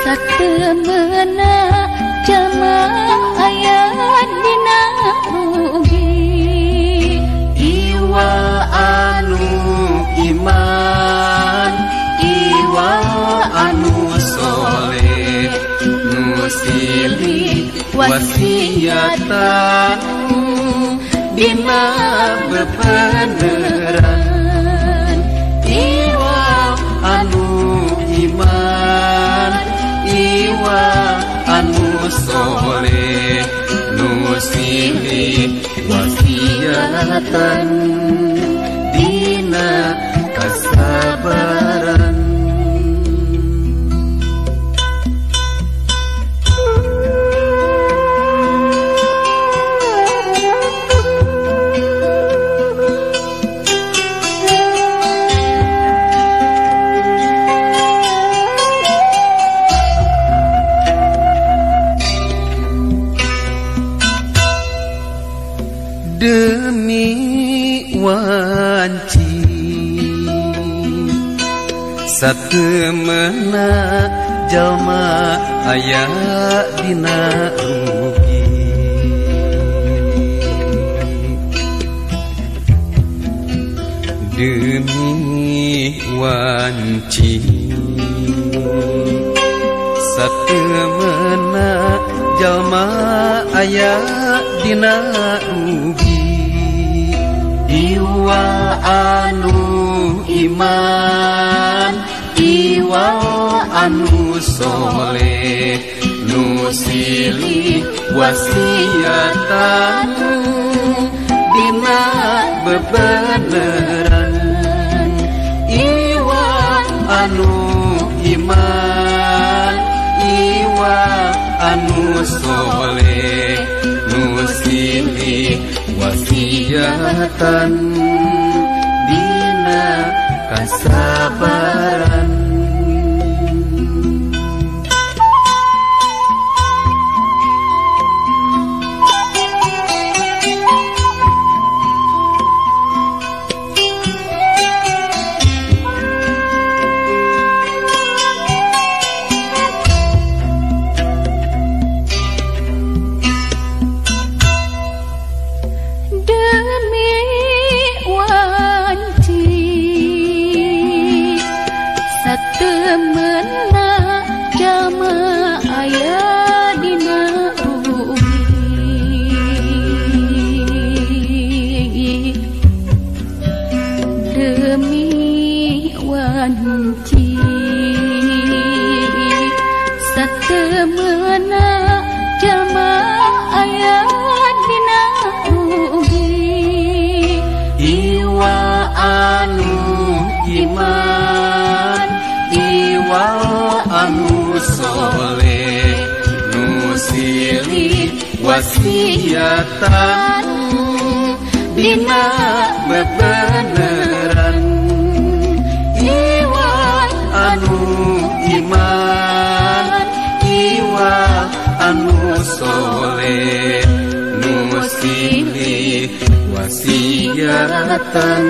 Satemena jalma aya dina rugi. Iwa anu iman, iwa anu soleh, nu silih wasiatan dina bebeneran. Iwa anu iman, iwa anu soleh, nu silih wasiatan dina kasabaran. Demi wanci satemena jalma aya dina rugi. Demi wanci satemena jalma aya dina rugi. Iwa anu iman, iwa anu soleh, nu silih wasiatan dina bebeneran. Iwa anu iman, iwa anu soleh, nu silih wasiatan dina kasabaran. Demi wanci satemena jalma aya dina rugi. Demi wanci satemena jalma aya dina rugi. Iwa anu iman, iwa anu soleh, nu silih wasiatan dina bebeneran. Iwa anu iman, iwa anu soleh, nu silih wasiatan